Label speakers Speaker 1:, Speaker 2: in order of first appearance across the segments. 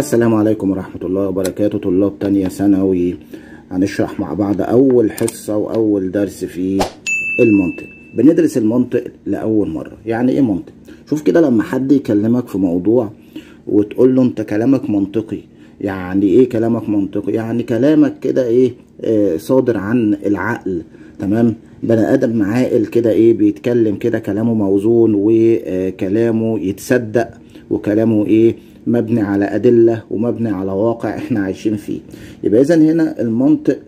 Speaker 1: السلام عليكم ورحمة الله وبركاته. طلاب تانية ثانوي، هنشرح مع بعض أول حصة وأول درس في المنطق. بندرس المنطق لأول مرة. يعني إيه منطق؟ شوف كده، لما حد يكلمك في موضوع وتقول له أنت كلامك منطقي، يعني إيه كلامك منطقي؟ يعني كلامك كده إيه، صادر عن العقل، تمام؟ بني آدم عاقل كده، إيه، بيتكلم كده كلامه موزون وكلامه يتصدق وكلامه إيه، مبني على أدلة ومبني على واقع احنا عايشين فيه. يبقى إذن هنا المنطق،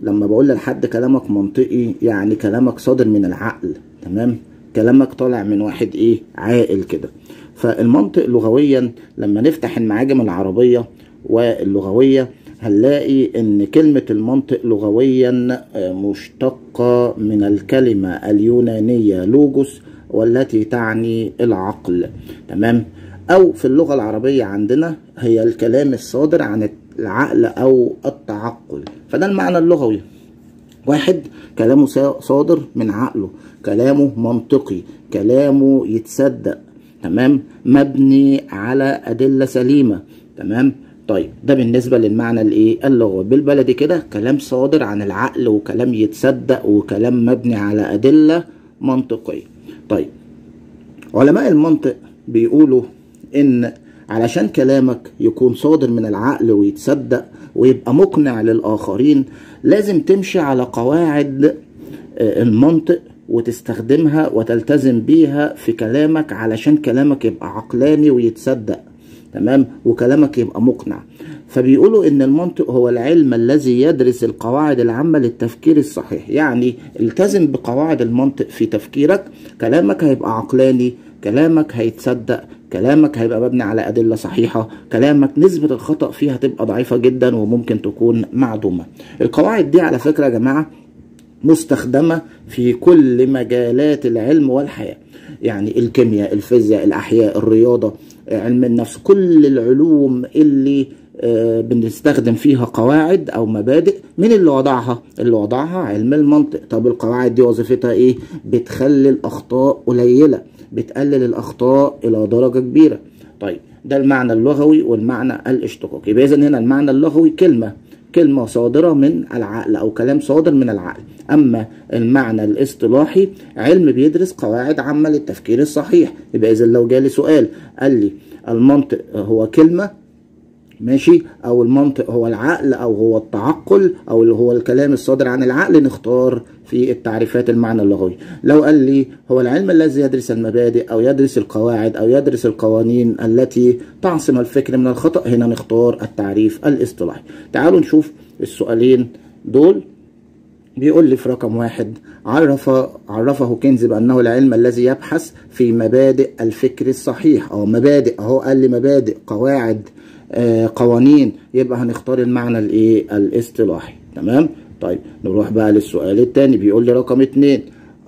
Speaker 1: لما بقول لحد كلامك منطقي يعني كلامك صادر من العقل، تمام؟ كلامك طالع من واحد ايه، عاقل كده. فالمنطق لغويا لما نفتح المعاجم العربية واللغوية هنلاقي ان كلمة المنطق لغويا مشتقة من الكلمة اليونانية لوجوس، والتي تعني العقل، تمام؟ أو في اللغة العربية عندنا هي الكلام الصادر عن العقل أو التعقل. فده المعنى اللغوي. واحد كلامه صادر من عقله، كلامه منطقي، كلامه يتصدق، تمام؟ مبني على أدلة سليمة، تمام؟ طيب ده بالنسبة للمعنى الايه، اللغوي. بالبلدي كده كلام صادر عن العقل وكلام يتصدق وكلام مبني على أدلة منطقية. طيب علماء المنطق بيقولوا إن علشان كلامك يكون صادر من العقل ويتصدق ويبقى مقنع للآخرين لازم تمشي على قواعد المنطق وتستخدمها وتلتزم بيها في كلامك، علشان كلامك يبقى عقلاني ويتصدق، تمام؟ وكلامك يبقى مقنع. فبيقولوا إن المنطق هو العلم الذي يدرس القواعد العامة للتفكير الصحيح. يعني التزم بقواعد المنطق في تفكيرك، كلامك هيبقى عقلاني، كلامك هيتصدق، كلامك هيبقى مبني على أدلة صحيحة، كلامك نسبة الخطأ فيها تبقى ضعيفة جدا وممكن تكون معدومة. القواعد دي على فكرة يا جماعة مستخدمة في كل مجالات العلم والحياة، يعني الكيمياء، الفيزياء، الأحياء، الرياضة، علم النفس، كل العلوم اللي بنستخدم فيها قواعد أو مبادئ. مين اللي وضعها؟ اللي وضعها علم المنطق. طب القواعد دي وظيفتها إيه؟ بتخلي الأخطاء قليلة، بتقلل الأخطاء إلى درجة كبيرة. طيب ده المعنى اللغوي والمعنى الاشتقاقي. يبقى إذن هنا المعنى اللغوي كلمة صادرة من العقل أو كلام صادر من العقل. أما المعنى الاصطلاحي علم بيدرس قواعد عامة للتفكير الصحيح. يبقى إذن لو جالي سؤال قال لي المنطق هو كلمة، ماشي، أو المنطق هو العقل أو هو التعقل أو اللي هو الكلام الصادر عن العقل، نختار في التعريفات المعنى اللغوي. لو قال لي هو العلم الذي يدرس المبادئ أو يدرس القواعد أو يدرس القوانين التي تعصم الفكر من الخطأ، هنا نختار التعريف الاصطلاحي. تعالوا نشوف السؤالين دول. بيقول لي في رقم واحد: عرفه كنز بأنه العلم الذي يبحث في مبادئ الفكر الصحيح. أو مبادئ، أهو قال لي مبادئ، قواعد، قوانين، يبقى هنختار المعنى الايه، الاصطلاحي، تمام؟ طيب نروح بقى للسؤال الثاني. بيقول لي رقم 2: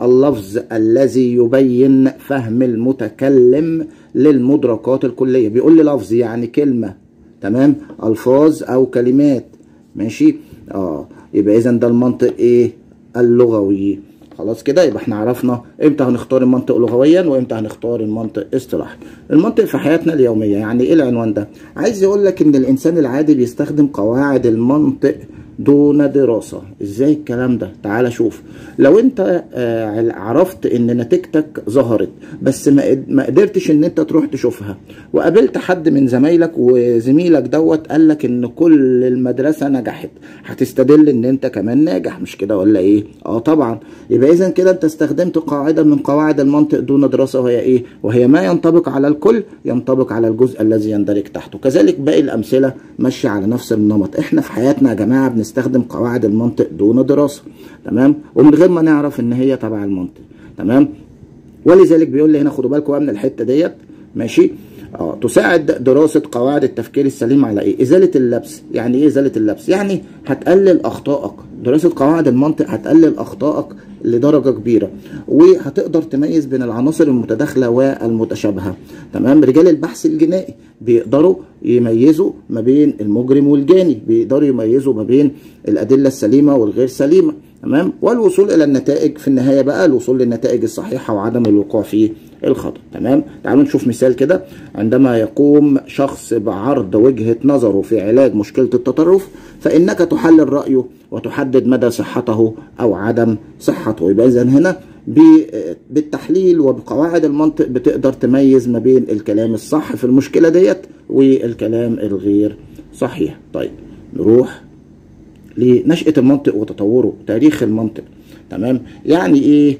Speaker 1: اللفظ الذي يبين فهم المتكلم للمدركات الكلية. بيقول لي لفظ يعني كلمة، تمام؟ ألفاظ أو كلمات، ماشي؟ يبقى إذا ده المنطق ايه، اللغوي. خلاص كده يبقى احنا عرفنا امتى هنختار المنطق لغويا وامتى هنختار المنطق اصطلاحي. المنطق في حياتنا اليومية يعني ايه العنوان ده؟ عايز يقول لك ان الانسان العادي بيستخدم قواعد المنطق دون دراسة. ازاي الكلام ده؟ تعال شوف. لو انت عرفت ان نتيجتك ظهرت بس ما قدرتش ان انت تروح تشوفها، وقابلت حد من زمايلك وزميلك دوت قال لك ان كل المدرسة نجحت، هتستدل ان انت كمان ناجح، مش كده ولا ايه؟ طبعا. يبقى اذا كده انت استخدمت قاعدة من قواعد المنطق دون دراسة، وهي ايه؟ وهي ما ينطبق على الكل ينطبق على الجزء الذي يندرج تحته. كذلك باقي الامثلة ماشية على نفس النمط. احنا في حياتنا يا جماعة بنستخدم قواعد المنطق دون دراسة، تمام؟ ومن غير ما نعرف ان هي تبع المنطق، تمام؟ ولذلك بيقول لي هنا خدوا بالكم بقى من الحتة ديت، ماشي؟ تساعد دراسة قواعد التفكير السليم على ايه؟ ازالة اللبس. يعني ايه ازالة اللبس؟ يعني هتقلل اخطائك. دراسة قواعد المنطق هتقلل اخطائك لدرجة كبيرة، وهتقدر تميز بين العناصر المتداخلة والمتشابهة، تمام؟ رجال البحث الجنائي بيقدروا يميزوا ما بين المجرم والجاني، بيقدروا يميزوا ما بين الأدلة السليمة والغير سليمة، تمام؟ والوصول إلى النتائج في النهاية بقى، الوصول للنتائج الصحيحة وعدم الوقوع في الخطأ. تمام، تعالوا نشوف مثال كده. عندما يقوم شخص بعرض وجهة نظره في علاج مشكلة التطرف فإنك تحلل رأيه وتحدد مدى صحته أو عدم صحته. يبقى إذن هنا بالتحليل وبقواعد المنطق بتقدر تميز ما بين الكلام الصح في المشكلة ديت والكلام الغير صحيح. طيب نروح لنشأة المنطق وتطوره، تاريخ المنطق. تمام، يعني ايه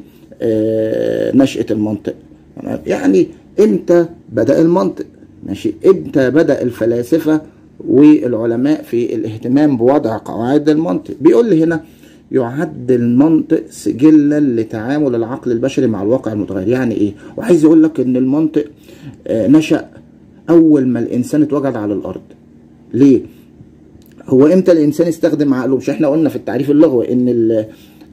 Speaker 1: نشأة المنطق؟ تمام، يعني امتى بدأ المنطق؟ ماشي، امتى بدأ الفلاسفة والعلماء في الاهتمام بوضع قواعد المنطق؟ بيقول لي هنا يعد المنطق سجلا لتعامل العقل البشري مع الواقع المتغير. يعني ايه؟ وعايز يقول لك ان المنطق نشأ اول ما الانسان اتوجد على الارض. ليه؟ هو امتى الانسان استخدم عقله؟ مش احنا قلنا في التعريف اللغوي ان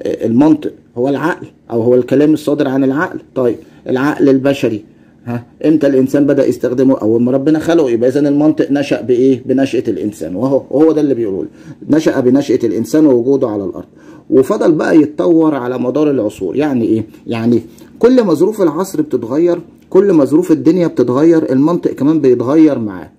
Speaker 1: المنطق هو العقل او هو الكلام الصادر عن العقل؟ طيب العقل البشري ها امتى الانسان بدأ يستخدمه؟ اول ما ربنا خلقه. يبقى اذا المنطق نشأ بايه؟ بنشأة الانسان، وهو ده اللي بيقوله، نشأ بنشأة الانسان ووجوده على الارض، وفضل بقى يتطور على مدار العصور. يعني ايه؟ يعني كل ما ظروف العصر بتتغير، كل ما ظروف الدنيا بتتغير، المنطق كمان بيتغير معاه.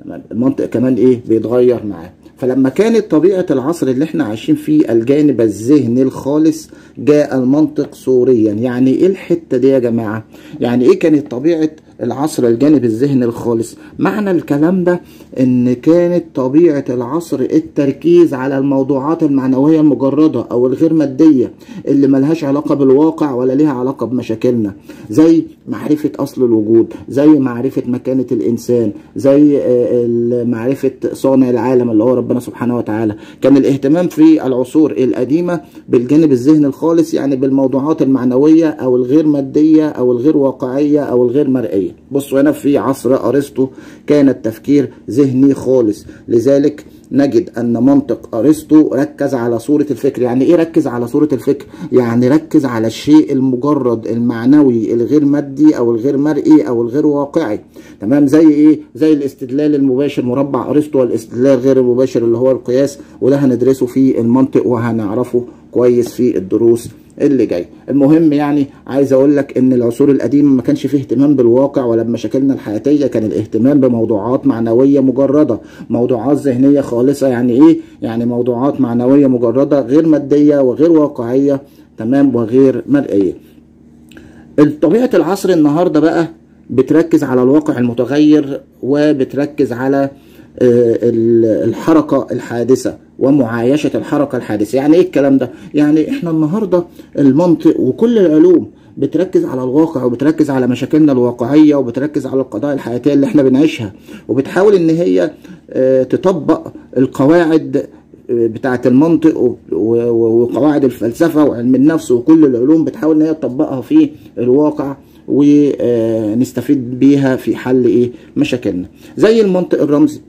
Speaker 1: تمام، المنطق كمان ايه؟ بيتغير معاه. فلما كانت طبيعة العصر اللي احنا عايشين فيه الجانب الذهني الخالص، جاء المنطق صوريا. يعني ايه الحتة دي يا جماعة؟ يعني ايه كانت طبيعة العصر الجانب الذهني الخالص؟ معنى الكلام ده ان كانت طبيعة العصر التركيز على الموضوعات المعنوية المجردة او الغير مادية اللي ملهاش علاقة بالواقع ولا ليها علاقة بمشاكلنا، زي معرفة اصل الوجود، زي معرفة مكانة الانسان، زي معرفة صانع العالم اللي هو ربنا سبحانه وتعالى. كان الاهتمام في العصور القديمة بالجانب الذهني الخالص، يعني بالموضوعات المعنوية او الغير مادية او الغير واقعية او الغير مرئية. بصوا هنا في عصر أرسطو كان التفكير ذهني خالص، لذلك نجد أن منطق أرسطو ركز على صورة الفكر. يعني إيه ركز على صورة الفكر؟ يعني ركز على الشيء المجرد المعنوي الغير مادي أو الغير مرئي أو الغير واقعي. تمام، زي إيه؟ زي الاستدلال المباشر مربع أرسطو، والاستدلال غير المباشر اللي هو القياس، وده هندرسه في المنطق وهنعرفه كويس في الدروس اللي جاي. المهم يعني عايز اقول لك ان العصور القديمة ما كانش فيه اهتمام بالواقع ولا بمشاكلنا الحياتية، كان الاهتمام بموضوعات معنوية مجرده، موضوعات ذهنية خالصة. يعني ايه؟ يعني موضوعات معنوية مجرده غير مادية وغير واقعية، تمام، وغير مرئية. طبيعة العصر النهارده بقى بتركز على الواقع المتغير، وبتركز على الحركة الحادثة ومعايشة الحركة الحادثة. يعني ايه الكلام ده؟ يعني احنا النهاردة المنطق وكل العلوم بتركز على الواقع، وبتركز على مشاكلنا الواقعية، وبتركز على القضايا الحياتية اللي احنا بنعيشها، وبتحاول ان هي تطبق القواعد بتاعة المنطق وقواعد الفلسفة وعلم النفس وكل العلوم بتحاول ان هي تطبقها في الواقع ونستفيد بيها في حل ايه مشاكلنا. زي المنطق الرمزي.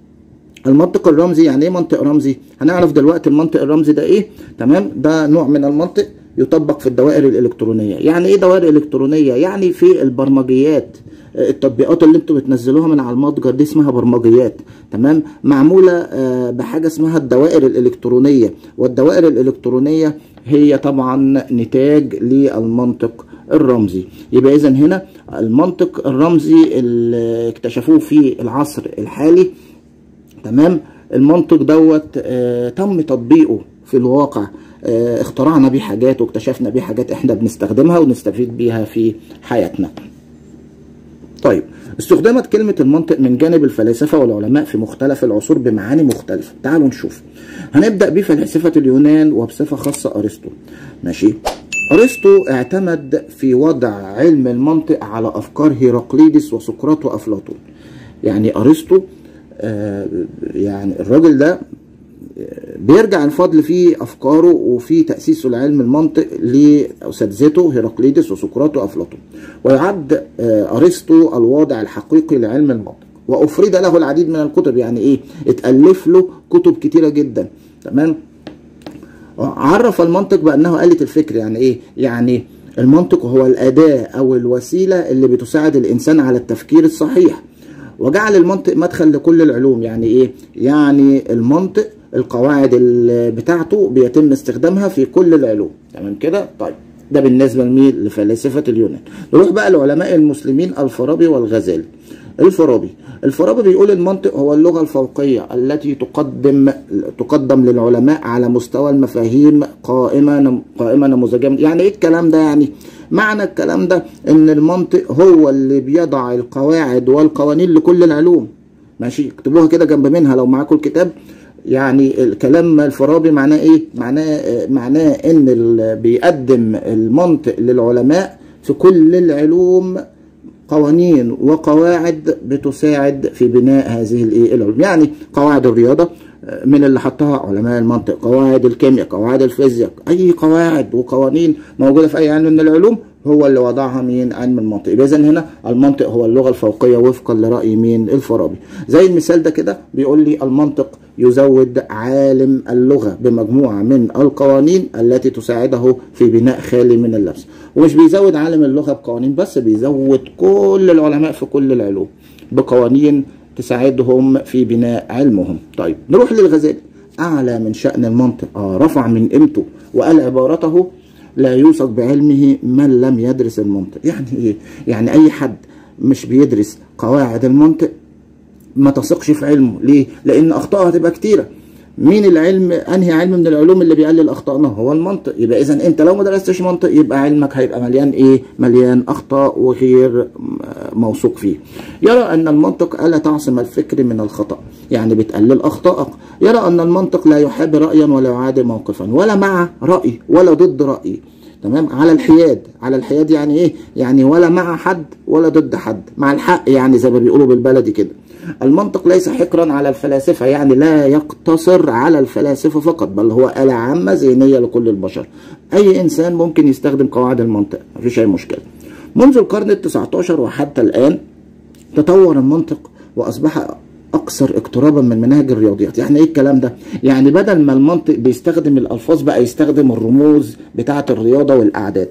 Speaker 1: المنطق الرمزي يعني ايه منطق رمزي؟ هنعرف دلوقتي المنطق الرمزي ده ايه. تمام، ده نوع من المنطق يطبق في الدوائر الالكترونية. يعني ايه دوائر الكترونية؟ يعني في البرمجيات، التطبيقات اللي انتوا بتنزلوها من على المتجر دي اسمها برمجيات. تمام، معمولة بحاجة اسمها الدوائر الالكترونية، والدوائر الالكترونية هي طبعا نتاج للمنطق الرمزي. يبقى اذا هنا المنطق الرمزي اللي اكتشفوه في العصر الحالي، تمام، المنطق دوت تم تطبيقه في الواقع، اخترعنا بيه حاجات واكتشفنا بيه حاجات احنا بنستخدمها ونستفيد بيها في حياتنا. طيب، استخدمت كلمة المنطق من جانب الفلاسفة والعلماء في مختلف العصور بمعاني مختلفة. تعالوا نشوف. هنبدأ بفلاسفة اليونان وبصفة خاصة أرسطو. ماشي، أرسطو اعتمد في وضع علم المنطق على أفكار هيراقليدس وسقراط وأفلاطون. يعني أرسطو يعني الراجل ده بيرجع الفضل في أفكاره وفي تأسيسه لعلم المنطق لأساتذته هيراقليدس وسقراط وأفلاطون. ويعد أرسطو الواضع الحقيقي لعلم المنطق، وأفرد له العديد من الكتب. يعني إيه؟ اتألف له كتب كتيرة جدا. تمام، عرف المنطق بأنه آلة الفكر. يعني إيه؟ يعني المنطق هو الأداة أو الوسيلة اللي بتساعد الإنسان على التفكير الصحيح، وجعل المنطق مدخل لكل العلوم. يعني إيه؟ يعني المنطق القواعد بتاعته بيتم استخدامها في كل العلوم. تمام كده؟ طيب، ده بالنسبة لمين؟ لفلاسفة اليونان. نروح بقى لعلماء المسلمين الفارابي والغزالي. الفارابي بيقول المنطق هو اللغة الفوقية التي تقدم للعلماء على مستوى المفاهيم قائمة نموذجية. يعني ايه الكلام ده؟ يعني معنى الكلام ده ان المنطق هو اللي بيضع القواعد والقوانين لكل العلوم. ماشي، اكتبوها كده جنب منها لو معاكم الكتاب. يعني الكلام الفارابي معناه ايه؟ معناه ان بيقدم المنطق للعلماء في كل العلوم قوانين وقواعد بتساعد في بناء هذه الايه العلوم. يعني قواعد الرياضة من اللي حطها علماء المنطق، قواعد الكيمياء، قواعد الفيزياء، اي قواعد وقوانين موجودة في اي علم من العلوم هو اللي وضعها مين؟ علم المنطق. اذا هنا المنطق هو اللغة الفوقية وفقا لراي مين؟ الفارابي. زي المثال ده كده بيقول لي المنطق يزود عالم اللغة بمجموعه من القوانين التي تساعده في بناء خالي من اللبس. ومش بيزود عالم اللغة بقوانين بس، بيزود كل العلماء في كل العلوم بقوانين تساعدهم في بناء علمهم. طيب نروح للغزالي. اعلى من شأن المنطق، رفع من قيمته وقال عبارته لا يوثق بعلمه من لم يدرس المنطق. يعني ايه؟ يعني اي حد مش بيدرس قواعد المنطق ما تثقش في علمه. ليه؟ لان اخطائه هتبقى كتيرة. مين العلم؟ انهي علم من العلوم اللي بيقلل اخطائنا؟ هو المنطق. يبقى اذا انت لو ما درستش منطق يبقى علمك هيبقى مليان ايه؟ مليان اخطاء وغير موثوق فيه. يرى ان المنطق الا تعصم الفكر من الخطا، يعني بتقلل اخطائك. يرى ان المنطق لا يحاب رايا ولا يعادل موقفا، ولا مع راي ولا ضد راي. تمام، على الحياد. على الحياد يعني ايه؟ يعني ولا مع حد ولا ضد حد، مع الحق يعني زي ما بيقولوا بالبلدي كده. المنطق ليس حكرا على الفلاسفة، يعني لا يقتصر على الفلاسفة فقط، بل هو آلة عامة ذهنية لكل البشر. أي إنسان ممكن يستخدم قواعد المنطق، مفيش أي مشكلة. منذ القرن ال19 وحتى الآن تطور المنطق وأصبح أكثر اقترابا من مناهج الرياضيات. يعني إيه الكلام ده؟ يعني بدل ما المنطق بيستخدم الألفاظ بقى يستخدم الرموز بتاعة الرياضة والأعداد.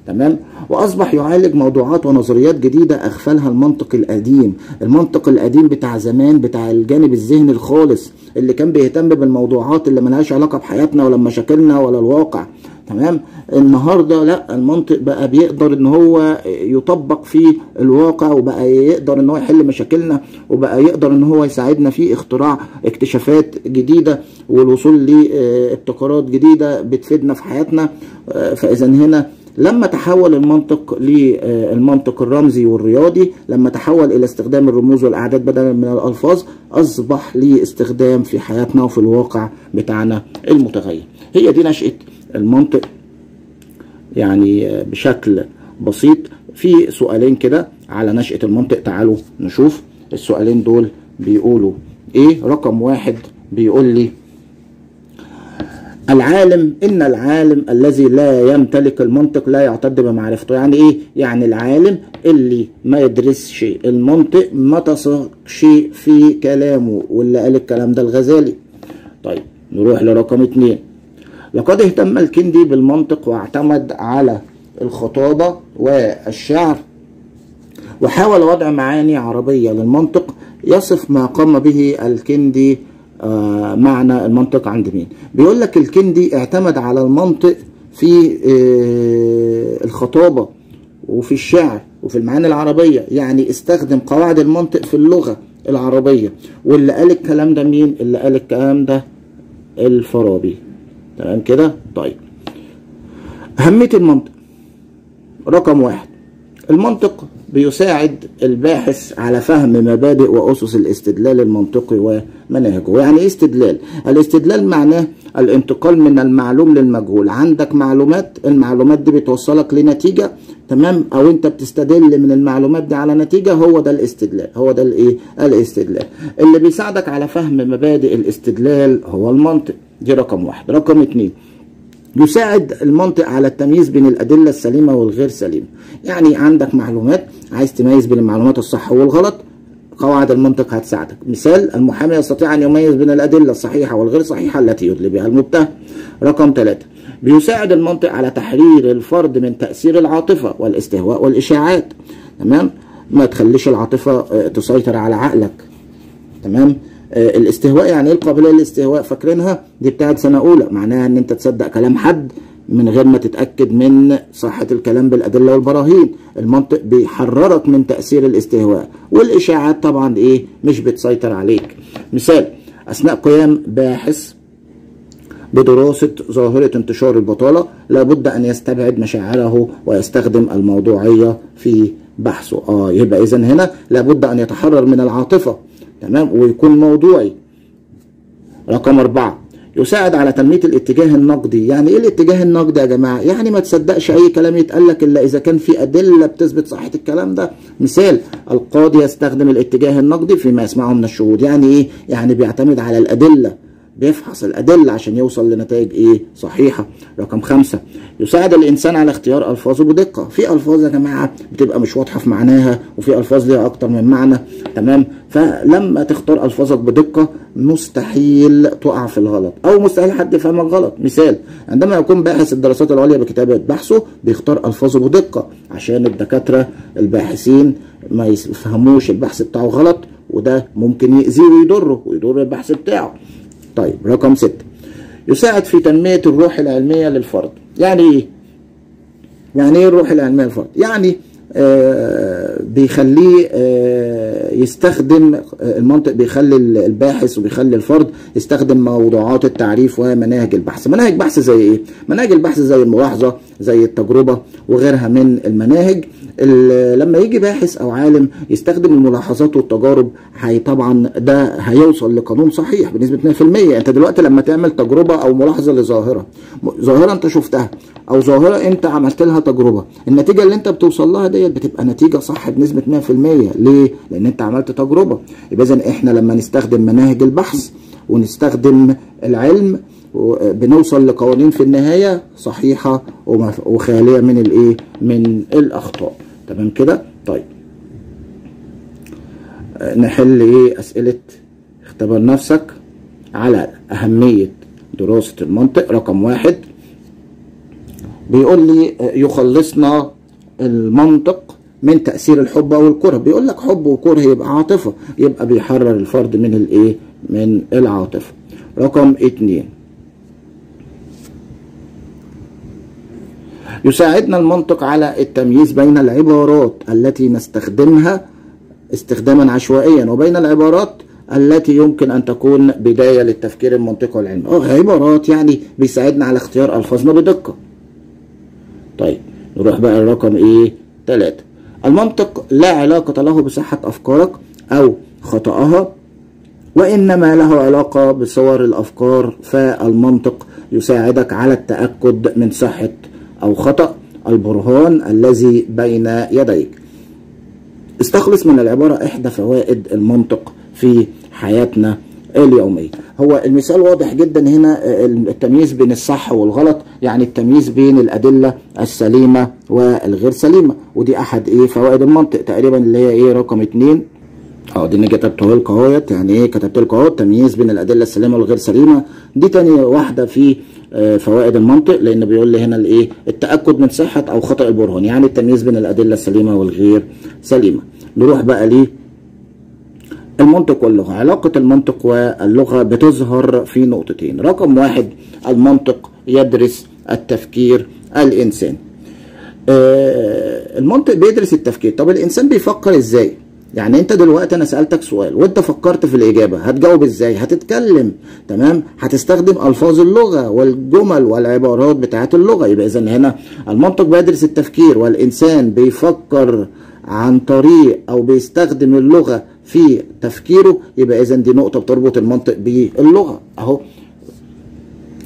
Speaker 1: تمام، واصبح يعالج موضوعات ونظريات جديدة اغفلها المنطق القديم. المنطق القديم بتاع زمان، بتاع الجانب الذهني الخالص اللي كان بيهتم بالموضوعات اللي ملهاش علاقة بحياتنا ولا مشاكلنا ولا الواقع. تمام، النهارده لا، المنطق بقى بيقدر ان هو يطبق في الواقع، وبقى يقدر ان هو يحل مشاكلنا، وبقى يقدر ان هو يساعدنا في اختراع اكتشافات جديدة والوصول لابتكارات جديدة بتفيدنا في حياتنا. فاذا هنا لما تحول المنطق للمنطق الرمزي والرياضي، لما تحول الى استخدام الرموز والاعداد بدلا من الالفاظ، اصبح ليه استخدام في حياتنا وفي الواقع بتاعنا المتغير. هي دي نشأة المنطق يعني بشكل بسيط. في سؤالين كده على نشأة المنطق، تعالوا نشوف السؤالين دول بيقولوا ايه. رقم واحد بيقول لي العالم، إن العالم الذي لا يمتلك المنطق لا يعتد بمعرفته. يعني إيه؟ يعني العالم اللي ما يدرسش المنطق ما تثقش في كلامه، واللي قال الكلام ده الغزالي. طيب نروح لرقم 2. لقد اهتم الكندي بالمنطق واعتمد على الخطابة والشعر، وحاول وضع معاني عربية للمنطق. يصف ما قام به الكندي معنى المنطق عند مين؟ بيقول لك الكندي اعتمد على المنطق في الخطابة وفي الشعر وفي المعاني العربية، يعني استخدم قواعد المنطق في اللغة العربية. واللي قال الكلام ده مين؟ اللي قال الكلام ده الفارابي. تمام كده؟ طيب أهمية المنطق. رقم 1، المنطق بيساعد الباحث على فهم مبادئ وأسس الاستدلال المنطقي ومناهجه. يعني ايه استدلال؟ الاستدلال معناه الانتقال من المعلوم للمجهول. عندك معلومات، المعلومات دي بتوصلك لنتيجة، تمام، او انت بتستدل من المعلومات دي على نتيجة. هو ده الاستدلال، هو ده الايه؟ الاستدلال. اللي بيساعدك على فهم مبادئ الاستدلال هو المنطق. دي رقم 1. رقم 2، يساعد المنطق على التمييز بين الأدلة السليمة والغير سليمة. يعني عندك معلومات عايز تميز بين المعلومات الصح والغلط، قواعد المنطق هتساعدك. مثال، المحامي يستطيع أن يميز بين الأدلة الصحيحة والغير صحيحة التي يدلي بها المتهم. رقم 3، بيساعد المنطق على تحرير الفرد من تأثير العاطفة والاستهواء والإشاعات. تمام، ما تخليش العاطفة تسيطر على عقلك. تمام، الاستهواء يعني ايه؟ القابلية للاستهواء، فاكرينها دي بتاعت سنة اولى، معناها ان انت تصدق كلام حد من غير ما تتأكد من صحة الكلام بالأدلة والبراهين. المنطق بيحررك من تأثير الاستهواء، والإشاعات طبعا ايه مش بتسيطر عليك. مثال: أثناء قيام باحث بدراسة ظاهرة انتشار البطالة لابد أن يستبعد مشاعره ويستخدم الموضوعية في بحثه. يبقى إذن هنا لابد أن يتحرر من العاطفة، تمام، ويكون موضوعي. رقم 4 يساعد على تنمية الاتجاه النقدي. يعني ايه الاتجاه النقدي يا جماعة؟ يعني ما تصدقش اي كلام يتقال لك الا اذا كان في ادلة بتثبت صحة الكلام ده. مثال: القاضي يستخدم الاتجاه النقدي فيما يسمعه من الشهود. يعني ايه؟ يعني بيعتمد على الادلة، بيفحص الأدلة عشان يوصل لنتائج إيه صحيحة. رقم 5 يساعد الإنسان على اختيار ألفاظه بدقة. في ألفاظ يا جماعة بتبقى مش واضحة في معناها، وفي ألفاظ ليها أكتر من معنى، تمام؟ فلما تختار ألفاظك بدقة مستحيل تقع في الغلط، أو مستحيل حد يفهمك غلط. مثال: عندما يكون باحث الدراسات العليا بكتابة بحثه بيختار ألفاظه بدقة عشان الدكاترة الباحثين ما يفهموش البحث بتاعه غلط، وده ممكن يأذيه ويضره ويضر البحث بتاعه. طيب رقم 6 يساعد في تنمية الروح العلمية للفرد. يعني ايه؟ يعني ايه الروح العلمية للفرد؟ يعني بيخليه يستخدم المنطق، بيخلي الباحث وبيخلي الفرد يستخدم موضوعات التعريف ومناهج البحث. مناهج بحث زي ايه؟ مناهج البحث زي الملاحظة، زي التجربة، وغيرها من المناهج. لما يجي باحث او عالم يستخدم الملاحظات والتجارب، هي طبعا ده هيوصل لقانون صحيح بنسبة 100%. انت دلوقتي لما تعمل تجربة او ملاحظة لظاهرة، ظاهرة انت شفتها او ظاهرة انت عملت لها تجربة، النتيجة اللي انت بتوصل لها ديت بتبقى نتيجة صح بنسبة 100%. ليه؟ لان انت عملت تجربة. يبقى اذا احنا لما نستخدم مناهج البحث ونستخدم العلم بنوصل لقوانين في النهاية صحيحة وخالية من الايه؟ من الاخطاء. تمام كده؟ طيب نحل ايه اسئلة اختبر نفسك على اهمية دراسة المنطق. رقم 1 بيقول لي يخلصنا المنطق من تأثير الحب او الكره. بيقول لك حب وكره يبقى عاطفة، يبقى بيحرر الفرد من الايه؟ من العاطفة. رقم 2 يساعدنا المنطق على التمييز بين العبارات التي نستخدمها استخداما عشوائيا وبين العبارات التي يمكن أن تكون بداية للتفكير المنطقي والعلمي. عبارات يعني بيساعدنا على اختيار ألفاظنا بدقة. طيب نروح بقى الرقم ايه؟ 3 المنطق لا علاقة له بصحة أفكارك أو خطأها، وإنما له علاقة بصور الأفكار، فالمنطق يساعدك على التأكد من صحة أو خطأ البرهان الذي بين يديك. استخلص من العبارة إحدى فوائد المنطق في حياتنا اليومية. هو المثال واضح جدا هنا، التمييز بين الصح والغلط، يعني التمييز بين الأدلة السليمة والغير سليمة، ودي أحد إيه فوائد المنطق تقريبا، اللي هي إيه رقم 2. دي اللي كتبته لكم اهوت. يعني ايه كتبت لكم اهوت؟ تمييز بين الادلة السليمة والغير سليمة. دي تاني واحدة في فوائد المنطق، لان بيقول لي هنا الايه؟ التاكد من صحة او خطا البرهان، يعني التمييز بين الادلة السليمة والغير سليمة. نروح بقى ليه المنطق واللغة. علاقة المنطق واللغة بتظهر في نقطتين. رقم 1 المنطق يدرس التفكير الانساني. المنطق بيدرس التفكير. طب الانسان بيفكر ازاي؟ يعني انت دلوقتي انا سألتك سؤال وانت فكرت في الاجابة، هتجاوب ازاي؟ هتتكلم، تمام؟ هتستخدم الفاظ اللغة والجمل والعبارات بتاعت اللغة. يبقى اذا هنا المنطق بيدرس التفكير، والانسان بيفكر عن طريق او بيستخدم اللغة في تفكيره. يبقى اذا دي نقطة بتربط المنطق باللغة اهو.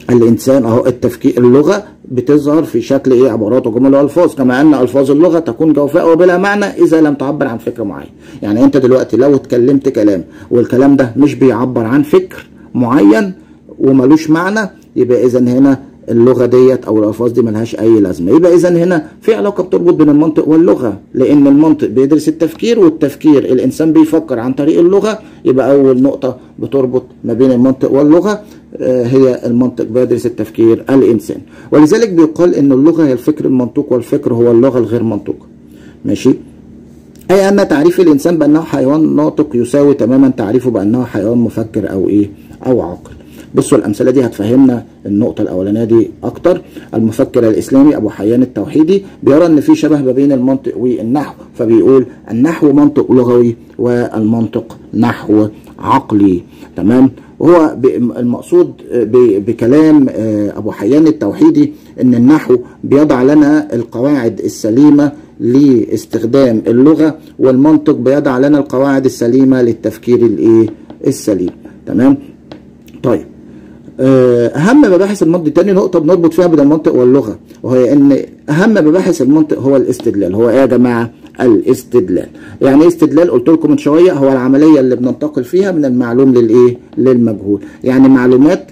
Speaker 1: الانسان اهو التفكير، اللغة بتظهر في شكل ايه؟ عبارات وجمل والفاظ، كما ان الفاظ اللغة تكون جوفاء وبلا معنى اذا لم تعبر عن فكرة معينة. يعني انت دلوقتي لو اتكلمت كلام والكلام ده مش بيعبر عن فكر معين وملوش معنى، يبقى اذا هنا اللغة ديت او الالفاظ دي ملهاش اي لازمه. يبقى اذا هنا في علاقة بتربط بين المنطق واللغة، لان المنطق بيدرس التفكير، والتفكير الانسان بيفكر عن طريق اللغة. يبقى اول نقطة بتربط ما بين المنطق واللغة هي المنطق بيدرس التفكير الانسان. ولذلك بيقال ان اللغة هي الفكر المنطوق، والفكر هو اللغة الغير منطوقه. ماشي؟ اي ان تعريف الانسان بانه حيوان ناطق يساوي تماما تعريفه بانه حيوان مفكر او ايه؟ او عاقل. بصوا الأمثلة دي هتفهمنا النقطة الأولانية دي أكتر. المفكر الإسلامي أبو حيان التوحيدي بيرى إن في شبه ما بين المنطق والنحو، فبيقول النحو منطق لغوي والمنطق نحو عقلي. تمام. وهو المقصود بكلام أبو حيان التوحيدي إن النحو بيضع لنا القواعد السليمة لاستخدام اللغة، والمنطق بيضع لنا القواعد السليمة للتفكير الايه السليم. تمام. طيب اهم مباحث المنطق، تاني نقطة بنربط فيها بين المنطق واللغة، وهي ان اهم مباحث المنطق هو الاستدلال. هو ايه يا جماعة؟ الاستدلال. يعني ايه استدلال؟ قلت لكم من شوية هو العملية اللي بننتقل فيها من المعلوم للايه؟ للمجهول. يعني معلومات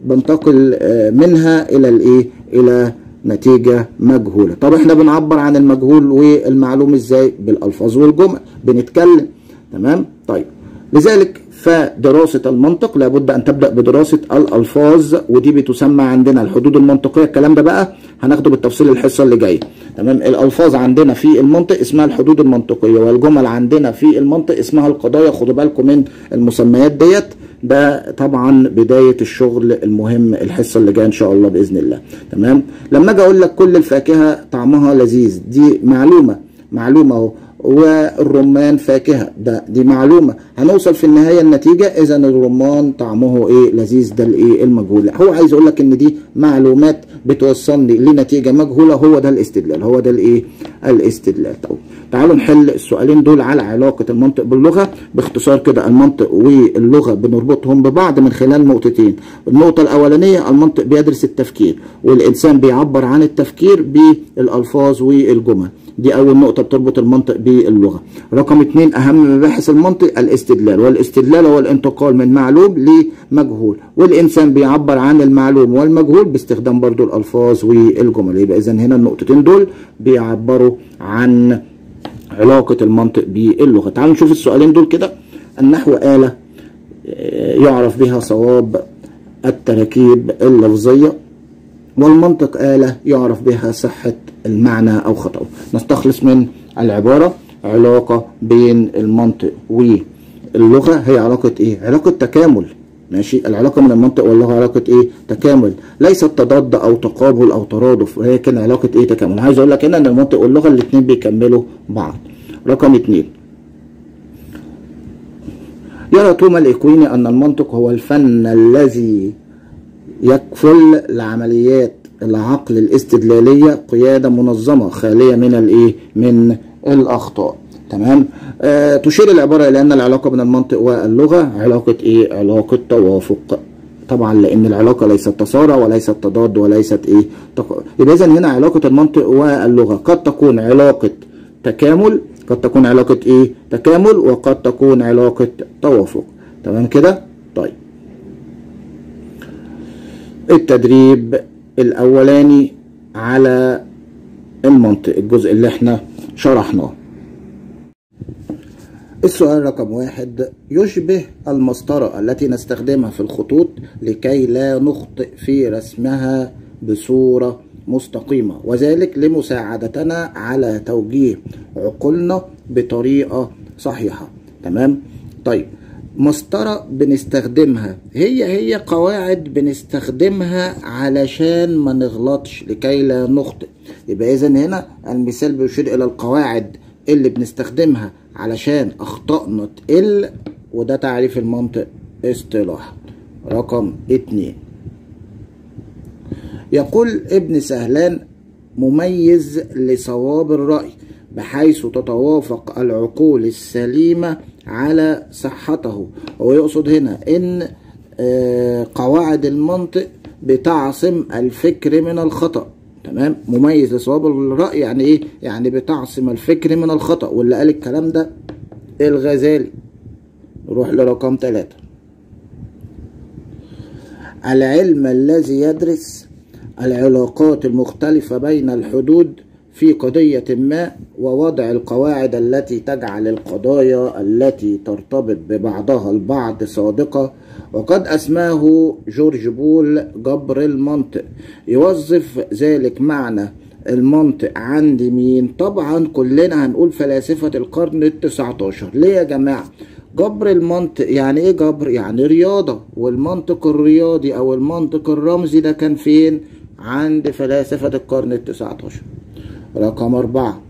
Speaker 1: بنتقل منها الى الايه؟ الى نتيجة مجهولة. طب احنا بنعبر عن المجهول والمعلوم ازاي؟ بالالفاظ والجمل، بنتكلم. تمام. طيب لذلك فدراسة المنطق لابد ان تبدأ بدراسة الالفاظ، ودي بتسمى عندنا الحدود المنطقية. الكلام ده بقى هناخده بالتفصيل الحصة اللي جاية. تمام. الالفاظ عندنا في المنطق اسمها الحدود المنطقية، والجمل عندنا في المنطق اسمها القضايا. خدوا بالكم من المسميات ديت، ده طبعا بداية الشغل المهم الحصة اللي جاية ان شاء الله بإذن الله. تمام. لما اجي اقول لك كل الفاكهة طعمها لذيذ، دي معلومة، معلومة اهو، والرمان فاكهة، ده دي معلومة. هنوصل في النهاية النتيجة اذا الرمان طعمه ايه؟ لذيذ، ده الايه؟ المجهول. هو عايز يقول لك ان دي معلومات بتوصلني لنتيجة مجهولة، هو ده الاستدلال، هو ده الايه؟ الاستدلال. طب تعالوا نحل السؤالين دول على علاقة المنطق باللغة باختصار كده. المنطق واللغة بنربطهم ببعض من خلال نقطتين. النقطة الأولانية، المنطق بيدرس التفكير، والإنسان بيعبر عن التفكير بالألفاظ والجمل. دي أول نقطة بتربط المنطق باللغة. رقم 2، أهم مباحث المنطق الاستدلال، والاستدلال هو الانتقال من معلوم لمجهول، والإنسان بيعبر عن المعلوم والمجهول باستخدام برضو الألفاظ والجمل. يبقى إذن هنا النقطتين دول بيعبروا عن علاقة المنطق باللغة. تعالوا نشوف السؤالين دول كده. النحو آلة يعرف بها صواب التراكيب اللفظية، والمنطق آلة يعرف بها صحة المعنى أو خطأه. نستخلص من العبارة علاقة بين المنطق واللغة، هي علاقة إيه؟ علاقة تكامل. ماشي، العلاقة من المنطق واللغة علاقة إيه؟ تكامل، ليست تضاد أو تقابل أو ترادف، ولكن علاقة إيه؟ تكامل. عايز أقول لك هنا إن المنطق واللغة الاتنين بيكملوا بعض. رقم 2، يرى توما الإكويني أن المنطق هو الفن الذي يكفل لعمليات العقل الاستدلالية قيادة منظمة خالية من الإيه؟ من الأخطاء. تمام. تشير العبارة إلى أن العلاقة بين المنطق واللغة علاقة إيه؟ علاقة توافق. طبعا لأن العلاقة ليست تصارع وليست تضاد وليست إيه؟ يبقى إذن هنا علاقة المنطق واللغة قد تكون علاقة تكامل، قد تكون علاقة إيه؟ تكامل، وقد تكون علاقة توافق. تمام كده؟ طيب التدريب الأولاني على المنطق، الجزء اللي احنا شرحناه. السؤال رقم 1، يشبه المسطرة التي نستخدمها في الخطوط لكي لا نخطئ في رسمها بصورة مستقيمة، وذلك لمساعدتنا على توجيه عقولنا بطريقة صحيحة. تمام. طيب مسطرة بنستخدمها، هي قواعد بنستخدمها علشان ما نغلطش لكي لا نخطئ. يبقى إذن هنا المثال بيشير إلى القواعد اللي بنستخدمها علشان أخطائنا تقل، وده تعريف المنطق اصطلاحا. رقم 2، يقول ابن سهلان مميز لصواب الرأي بحيث تتوافق العقول السليمة على صحته. هو يقصد هنا إن قواعد المنطق بتعصم الفكر من الخطأ. تمام. مميز لصواب الرأي يعني إيه؟ يعني بتعصم الفكر من الخطأ، واللي قال الكلام ده الغزالي. نروح لرقم 3، العلم الذي يدرس العلاقات المختلفة بين الحدود في قضية ما ووضع القواعد التي تجعل القضايا التي ترتبط ببعضها البعض صادقة، وقد أسماه جورج بول جبر المنطق. يوظف ذلك معنى المنطق عند مين؟ طبعا كلنا هنقول فلاسفة القرن ال19. ليه يا جماعة؟ جبر المنطق يعني ايه جبر؟ يعني رياضة، والمنطق الرياضي او المنطق الرمزي ده كان فين؟ عند فلاسفة القرن ال19. رقم 4،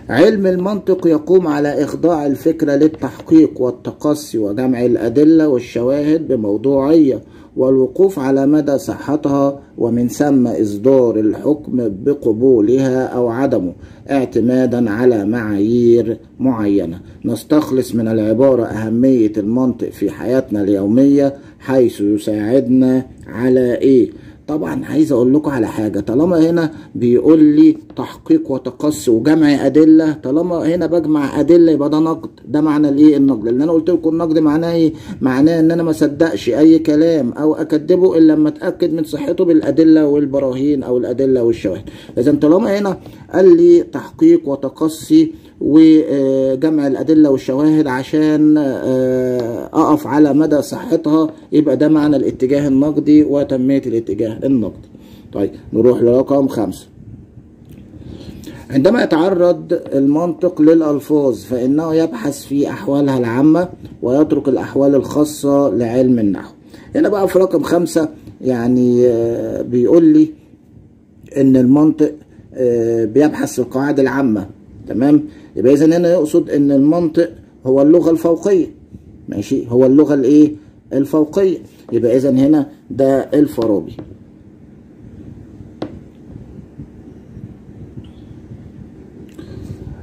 Speaker 1: علم المنطق يقوم على إخضاع الفكرة للتحقيق والتقصي وجمع الأدلة والشواهد بموضوعية والوقوف على مدى صحتها، ومن ثم إصدار الحكم بقبولها أو عدمه اعتمادا على معايير معينة. نستخلص من العبارة أهمية المنطق في حياتنا اليومية حيث يساعدنا على إيه؟ طبعا عايز اقول لكم على حاجة، طالما هنا بيقول لي تحقيق وتقصي وجمع ادلة، طالما هنا بجمع ادلة يبقى ده نقد. ده معنى الايه؟ النقد. لان انا قلت لكم النقد معناه ايه؟ معناه ان انا ما اصدقش اي كلام او اكذبه الا لما اتاكد من صحته بالادلة والبراهين او الادلة والشواهد. اذا طالما هنا قال لي تحقيق وتقصي وجمع الادلة والشواهد عشان اقف على مدى صحتها، يبقى ده معنى الاتجاه النقدي وتنميه الاتجاه النقدي. طيب نروح لرقم 5. عندما يتعرض المنطق للألفاظ فإنه يبحث في أحوالها العامة ويترك الأحوال الخاصة لعلم النحو. هنا بقى في رقم 5 يعني بيقول لي إن المنطق بيبحث في القواعد العامة، تمام؟ يبقى إذا هنا يقصد إن المنطق هو اللغة الفوقية، ماشي؟ هو اللغة الإيه؟ الفوقية. يبقى إذا هنا ده الفارابي.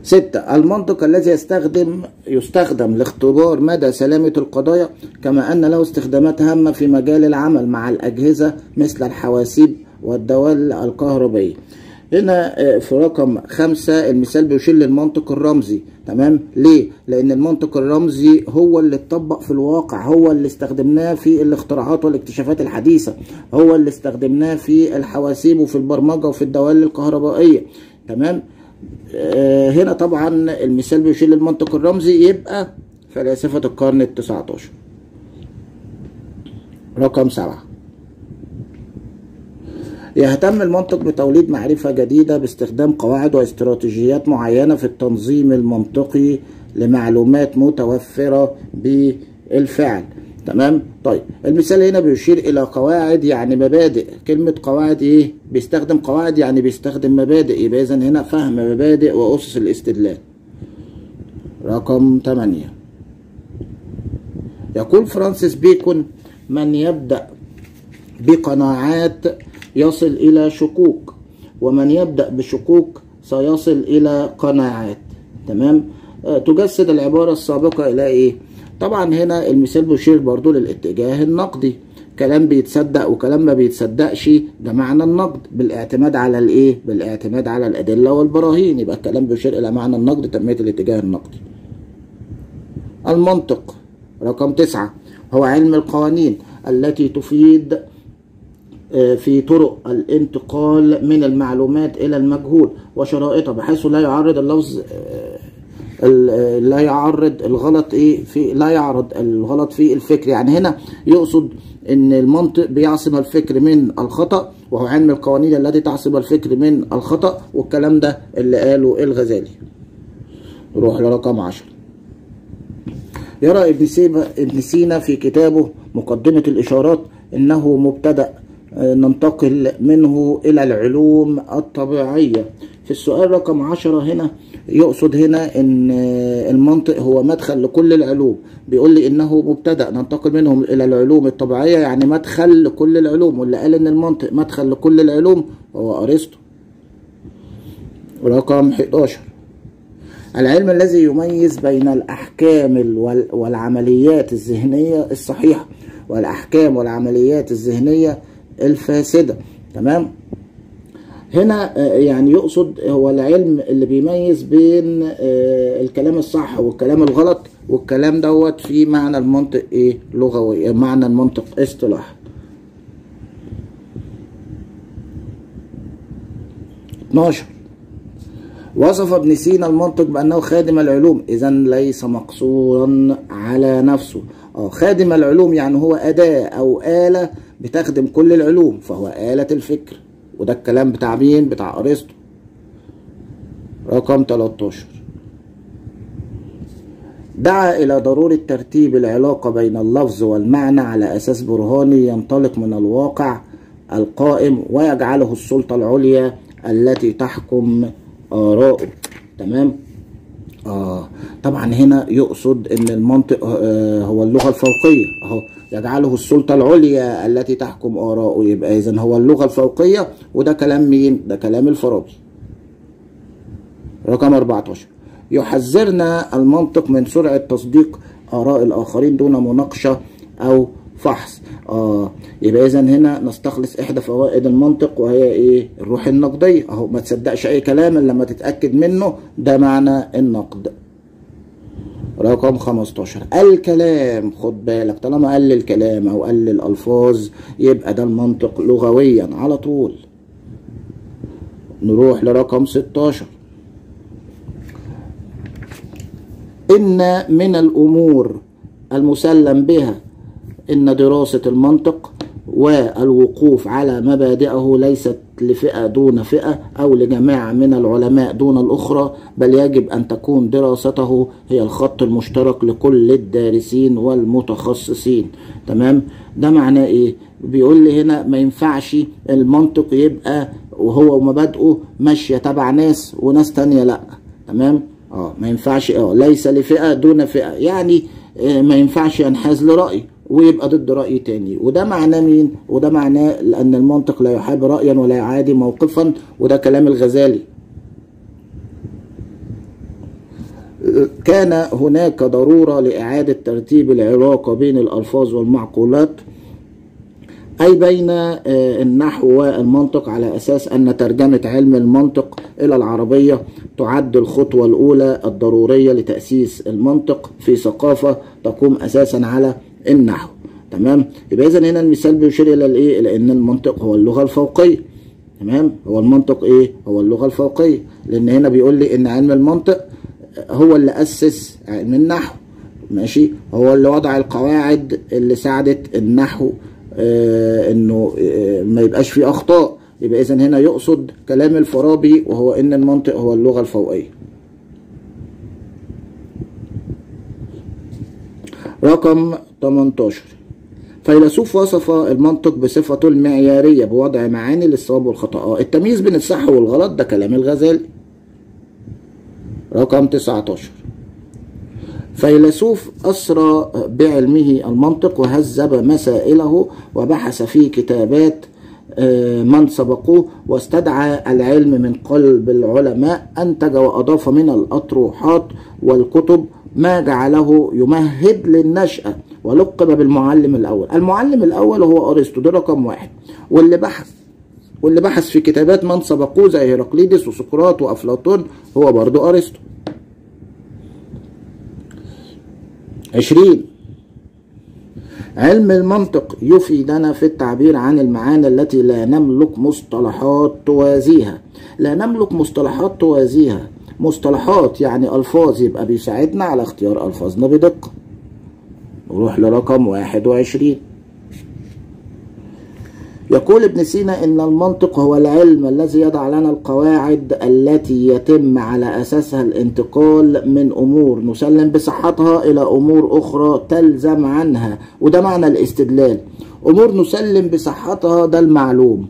Speaker 1: 6، المنطق الذي يستخدم لاختبار مدى سلامة القضايا، كما أن له استخدامات هامة في مجال العمل مع الأجهزة مثل الحواسيب والدوال الكهربائية. هنا في رقم 5 المثال بيشير للمنطق الرمزي، تمام؟ ليه؟ لأن المنطق الرمزي هو اللي اتطبق في الواقع، هو اللي استخدمناه في الاختراعات والاكتشافات الحديثة، هو اللي استخدمناه في الحواسيب وفي البرمجة وفي الدوال الكهربائية، تمام؟ هنا طبعا المثال بيشير للمنطق الرمزي، يبقى فلاسفة القرن ال19. رقم 7، يهتم المنطق بتوليد معرفة جديدة باستخدام قواعد واستراتيجيات معينة في التنظيم المنطقي لمعلومات متوفرة بالفعل، تمام؟ طيب المثال هنا بيشير إلى قواعد يعني مبادئ. كلمة قواعد إيه؟ بيستخدم قواعد يعني بيستخدم مبادئ، يبقى إذا هنا فهم مبادئ وأسس الاستدلال. رقم 8، يقول فرانسيس بيكون: من يبدأ بقناعات يصل إلى شكوك، ومن يبدأ بشكوك سيصل إلى قناعات، تمام؟ تجسد العبارة السابقة إلى إيه؟ طبعا هنا المثال بيشير برضو للاتجاه النقدي، كلام بيتصدق وكلام ما بيتصدقش، ده معنى النقد بالاعتماد على الايه؟ بالاعتماد على الأدلة والبراهين، يبقى الكلام بيشير إلى معنى النقد، تنمية الاتجاه النقدي. المنطق رقم 9 هو علم القوانين التي تفيد في طرق الانتقال من المعلومات إلى المجهول وشرائطها، بحيث لا يعرض اللفظ لا يعرض الغلط ايه في لا يعرض الغلط في الفكر. يعني هنا يقصد ان المنطق بيعصم الفكر من الخطأ، وهو علم القوانين التي تعصم الفكر من الخطأ، والكلام ده اللي قاله الغزالي. نروح لرقم 10. يرى ابن سينا في كتابه مقدمة الإشارات انه مبتدأ ننتقل منه إلى العلوم الطبيعية. في السؤال رقم 10 هنا يقصد هنا ان المنطق هو مدخل لكل العلوم، بيقول لي انه مبتدأ ننتقل منهم الى العلوم الطبيعية، يعني مدخل لكل العلوم، واللي قال ان المنطق مدخل لكل العلوم هو ارسطو. رقم 11، العلم الذي يميز بين الاحكام والعمليات الذهنية الصحيحة والاحكام والعمليات الذهنية الفاسدة، تمام؟ هنا يعني يقصد هو العلم اللي بيميز بين الكلام الصح والكلام الغلط، والكلام دوت في معنى المنطق ايه؟ لغوي، معنى المنطق اصطلاح. 12، وصف ابن سينا المنطق بأنه خادم العلوم، إذا ليس مقصورا على نفسه. خادم العلوم يعني هو أداة أو آلة بتخدم كل العلوم، فهو آلة الفكر، وده الكلام بتاع مين؟ بتاع أرسطو. رقم 13، دعا إلى ضرورة ترتيب العلاقة بين اللفظ والمعنى على أساس برهاني ينطلق من الواقع القائم ويجعله السلطة العليا التي تحكم آراءه. تمام. طبعا هنا يقصد ان المنطق هو اللغة الفوقية، اهو يجعله السلطة العليا التي تحكم آراءه، يبقى اذا هو اللغة الفوقية. وده كلام مين؟ ده كلام الفارابي. رقم 14، يحذرنا المنطق من سرعة تصديق آراء الآخرين دون مناقشة أو فحص. يبقى إذا هنا نستخلص إحدى فوائد المنطق وهي إيه؟ الروح النقدية. أهو ما تصدقش أي كلام إلا لما تتأكد منه، ده معنى النقد. رقم 15، الكلام، خد بالك طالما قال الكلام أو قال الألفاظ يبقى ده المنطق لغويا على طول. نروح لرقم 16، إن من الأمور المسلم بها إن دراسة المنطق والوقوف على مبادئه ليست لفئة دون فئة أو لجماعة من العلماء دون الأخرى، بل يجب أن تكون دراسته هي الخط المشترك لكل الدارسين والمتخصصين. تمام. ده معناه إيه؟ بيقول لي هنا ما ينفعش المنطق يبقى وهو ومبادئه ماشية تبع ناس وناس تانية لأ. تمام. ما ينفعش، ليس لفئة دون فئة، يعني ما ينفعش ينحاز لرأي ويبقى ضد رأي تاني. وده معناه مين؟ وده معناه لأن المنطق لا يحاب رأيا ولا يعادي موقفا، وده كلام الغزالي. كان هناك ضرورة لإعادة ترتيب العلاقة بين الألفاظ والمعقولات، أي بين النحو والمنطق، على أساس أن ترجمة علم المنطق إلى العربية تعد الخطوة الأولى الضرورية لتأسيس المنطق في ثقافة تقوم أساسا على النحو. تمام. يبقى إذا هنا المثال بيشير إلى الإيه؟ إلى أن المنطق هو اللغة الفوقية. تمام. هو المنطق إيه؟ هو اللغة الفوقية، لأن هنا بيقول لي إن علم المنطق هو اللي أسس علم النحو. ماشي، هو اللي وضع القواعد اللي ساعدت النحو انه ما يبقاش فيه اخطاء. يبقى اذا هنا يقصد كلام الفارابي وهو ان المنطق هو اللغة الفوقية. رقم 18، فيلسوف وصف المنطق بصفته المعيارية بوضع معاني للصواب والخطأ. التمييز بين الصح والغلط، ده كلام الغزالي. رقم 19، فيلسوف أسرى بعلمه المنطق وهذب مسائله وبحث في كتابات من سبقوه واستدعى العلم من قلب العلماء، أنتج وأضاف من الأطروحات والكتب ما جعله يمهد للنشأة، ولقب بالمعلم الأول. المعلم الأول هو أرسطو، ده رقم 1. واللي بحث في كتابات من سبقوه زي هيراقليدس وسقراط وأفلاطون هو برضو أرسطو. 20، علم المنطق يفيدنا في التعبير عن المعاني التي لا نملك مصطلحات توازيها. لا نملك مصطلحات توازيها، مصطلحات يعني ألفاظ، يبقى بيساعدنا على اختيار ألفاظنا بدقة. نروح لرقم 21، يقول ابن سينا إن المنطق هو العلم الذي يضع لنا القواعد التي يتم على أساسها الانتقال من أمور نسلم بصحتها إلى أمور أخرى تلزم عنها، وده معنى الاستدلال. أمور نسلم بصحتها ده المعلوم،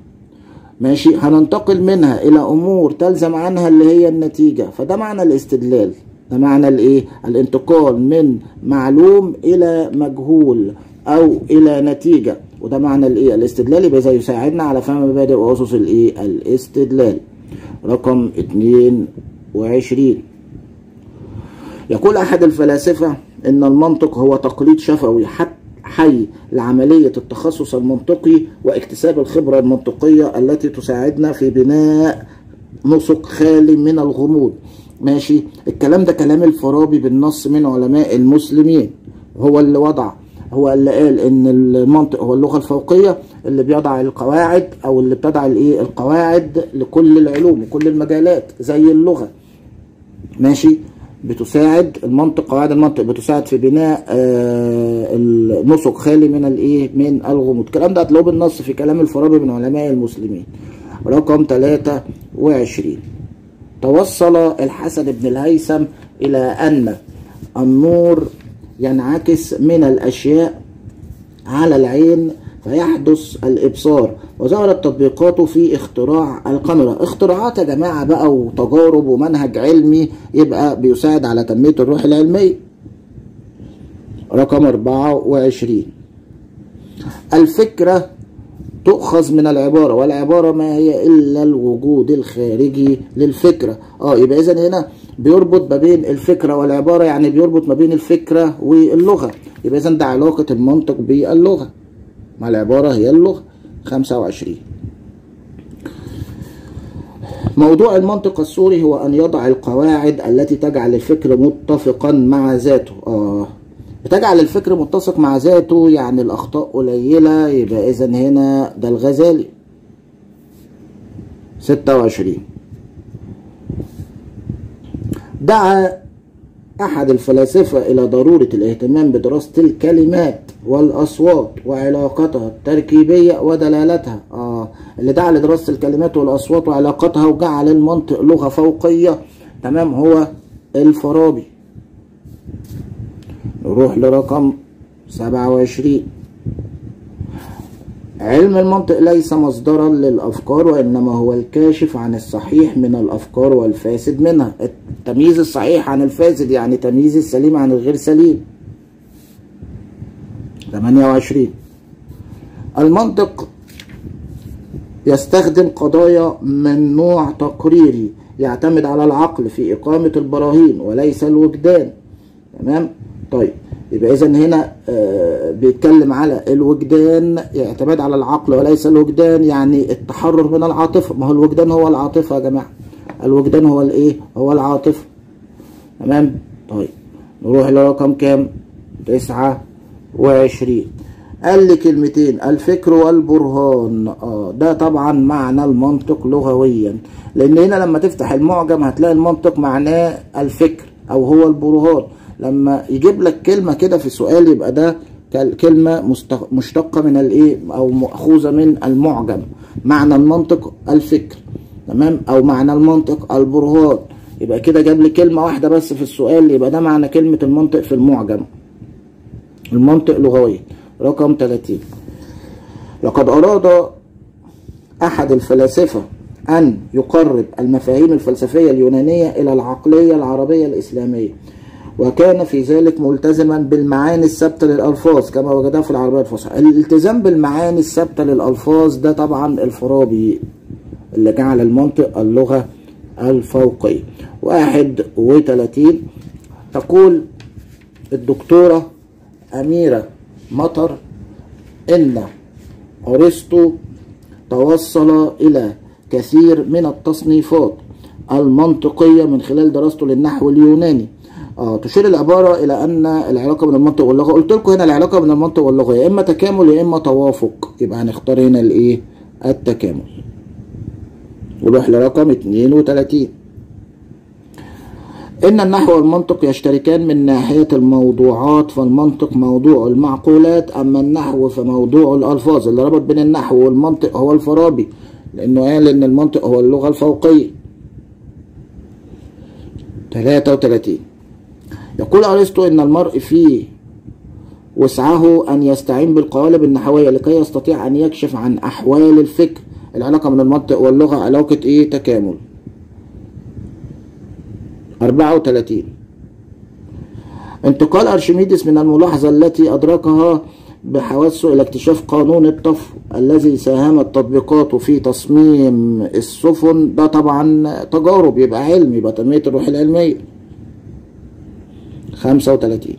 Speaker 1: ماشي، هننتقل منها إلى أمور تلزم عنها اللي هي النتيجة، فده معنى الاستدلال، ده معنى الإيه؟ الانتقال من معلوم إلى مجهول أو إلى نتيجة، وده معنى الايه؟ الاستدلال. يبقى إذا يساعدنا على فهم مبادئ وأسس الايه؟ الاستدلال. رقم 22، يقول أحد الفلاسفة إن المنطق هو تقليد شفوي حي لعملية التخصص المنطقي واكتساب الخبرة المنطقية التي تساعدنا في بناء نسق خالي من الغموض. ماشي، الكلام ده كلام الفارابي بالنص من علماء المسلمين، هو اللي وضع، هو اللي قال ان المنطق هو اللغة الفوقية اللي بيضع القواعد او اللي بتضع الايه؟ القواعد لكل العلوم وكل المجالات زي اللغة. ماشي، بتساعد المنطق، قواعد المنطق بتساعد في بناء النسق خالي من الايه؟ من الغموض. الكلام ده هتلاقوه بالنص في كلام الفارابي من علماء المسلمين. رقم 23، توصل الحسن بن الهيثم الى ان النور ينعكس من الأشياء على العين فيحدث الإبصار، وظهرت تطبيقاته في اختراع الكاميرا. اختراعات يا جماعة بقى وتجارب ومنهج علمي، يبقى بيساعد على تنمية الروح العلمية. رقم 24، الفكرة تؤخذ من العبارة، والعبارة ما هي إلا الوجود الخارجي للفكرة. يبقى إذن هنا بيربط ما بين الفكرة والعبارة، يعني بيربط ما بين الفكرة واللغة، يبقى إذن ده علاقة المنطق باللغة، مع العبارة هي اللغة. 25، موضوع المنطق السوري هو أن يضع القواعد التي تجعل الفكر متفقا مع ذاته. بتجعل الفكر متسق مع ذاته، يعني الأخطاء قليلة، يبقى إذن هنا ده الغزالي. 26، دعا أحد الفلاسفة إلى ضرورة الاهتمام بدراسة الكلمات والأصوات وعلاقتها التركيبية ودلالتها. اللي دعا لدراسة الكلمات والأصوات وعلاقتها وجعل المنطق لغة فوقية، تمام، هو الفارابي. نروح لرقم 27، علم المنطق ليس مصدرا للأفكار، وإنما هو الكاشف عن الصحيح من الأفكار والفاسد منها. التمييز الصحيح عن الفاسد، يعني تمييز السليم عن الغير سليم. 28، المنطق يستخدم قضايا من نوع تقريري يعتمد على العقل في إقامة البراهين وليس الوجدان. تمام. طيب يبقى إذن هنا بيتكلم على الوجدان، يعتمد على العقل وليس الوجدان، يعني التحرر من العاطفة. ما هو الوجدان هو العاطفة يا جماعة، الوجدان هو الإيه؟ هو العاطفة. تمام. طيب نروح لرقم كام؟ 29. قال لي كلمتين، الفكر والبرهان. ده طبعا معنى المنطق لغويا، لأن هنا لما تفتح المعجم هتلاقي المنطق معناه الفكر أو هو البرهان. لما يجيب لك كلمة كده في سؤال يبقى ده كلمة مشتقة من الايه، او مأخوذة من المعجم. معنى المنطق الفكر، تمام، او معنى المنطق البرهان. يبقى كده جاب لي كلمة واحدة بس في السؤال، يبقى ده معنى كلمة المنطق في المعجم، المنطق لغويا. رقم 30، لقد أراد أحد الفلاسفة أن يقرب المفاهيم الفلسفية اليونانية إلى العقلية العربية الإسلامية، وكان في ذلك ملتزما بالمعاني الثابتة للألفاظ كما وجدها في العربية الفصحى. الالتزام بالمعاني الثابتة للألفاظ ده طبعا الفارابي اللي جعل المنطق اللغة الفوقية. 31، تقول الدكتورة أميرة مطر إن أرسطو توصل إلى كثير من التصنيفات المنطقية من خلال دراسته للنحو اليوناني. تشير العبارة إلى أن العلاقة بين المنطق واللغة، قلت لكم هنا العلاقة بين المنطق واللغة يا إما تكامل يا إما توافق، يبقى هنختار هنا الإيه؟ التكامل. ونروح لرقم 32، إن النحو والمنطق يشتركان من ناحية الموضوعات، فالمنطق موضوع المعقولات، أما النحو فموضوع الألفاظ. اللي ربط بين النحو والمنطق هو الفارابي، لأنه قال إن المنطق هو اللغة الفوقية. 33، يقول أرسطو إن المرء في وسعه أن يستعين بالقوالب النحوية لكي يستطيع أن يكشف عن أحوال الفكر. العلاقة من المنطق واللغة علاقة إيه؟ تكامل. 34، انتقال أرشميدس من الملاحظة التي أدركها بحواسه إلى اكتشاف قانون الطفو الذي ساهمت تطبيقاته في تصميم السفن، ده طبعا تجارب، يبقى علم، يبقى تنمية الروح العلمية. 35،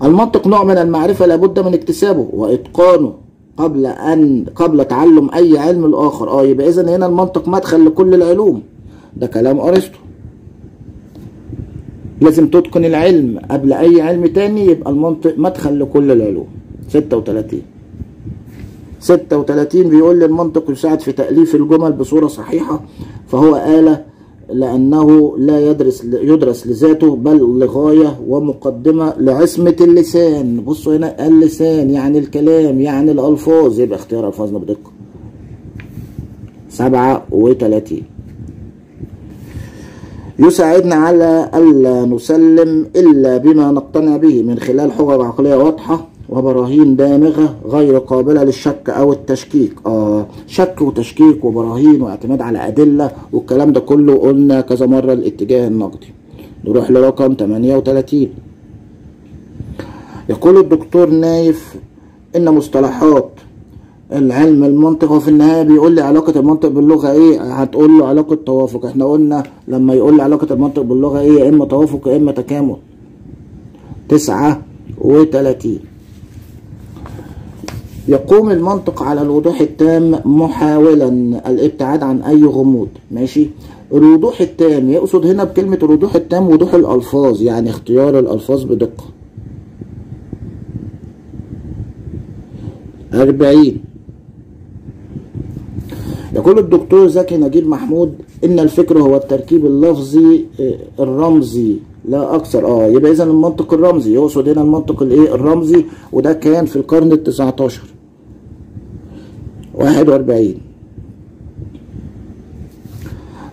Speaker 1: المنطق نوع من المعرفة لابد من اكتسابه وإتقانه قبل تعلم أي علم الآخر. يبقى إذن هنا المنطق مدخل لكل العلوم، ده كلام أرسطو. لازم تتقن العلم قبل أي علم تاني، يبقى المنطق مدخل لكل العلوم. 36 بيقول لي المنطق يساعد في تأليف الجمل بصورة صحيحة، فهو آلة لأنه لا يدرس لذاته بل لغاية ومقدمة لعصمة اللسان. بصوا هنا اللسان يعني الكلام يعني الألفاظ، يبقى اختيار ألفاظنا بدقة. 37، يساعدنا على ألا نسلم إلا بما نقتنع به من خلال حجج عقلية واضحة وبراهين دامغة غير قابلة للشك أو التشكيك. شك وتشكيك وبراهين واعتماد على أدلة والكلام ده كله قلنا كذا مرة الاتجاه النقدي. نروح لرقم 38. يقول الدكتور نايف إن مصطلحات العلم المنطق، وفي النهاية بيقول لي علاقة المنطق باللغة ايه؟ هتقول له علاقة توافق. احنا قلنا لما يقول لي علاقة المنطق باللغة ايه، يا اما توافق يا اما تكامل. 39. يقوم المنطق على الوضوح التام محاولا الابتعاد عن اي غموض. ماشي، الوضوح التام يقصد هنا بكلمة الوضوح التام وضوح الالفاظ، يعني اختيار الالفاظ بدقة. 40. يقول الدكتور زكي نجيب محمود إن الفكر هو التركيب اللفظي الرمزي لا أكثر. يبقى إذا المنطق الرمزي، يقصد هنا المنطق الإيه؟ الرمزي، وده كان في القرن ال19. 41.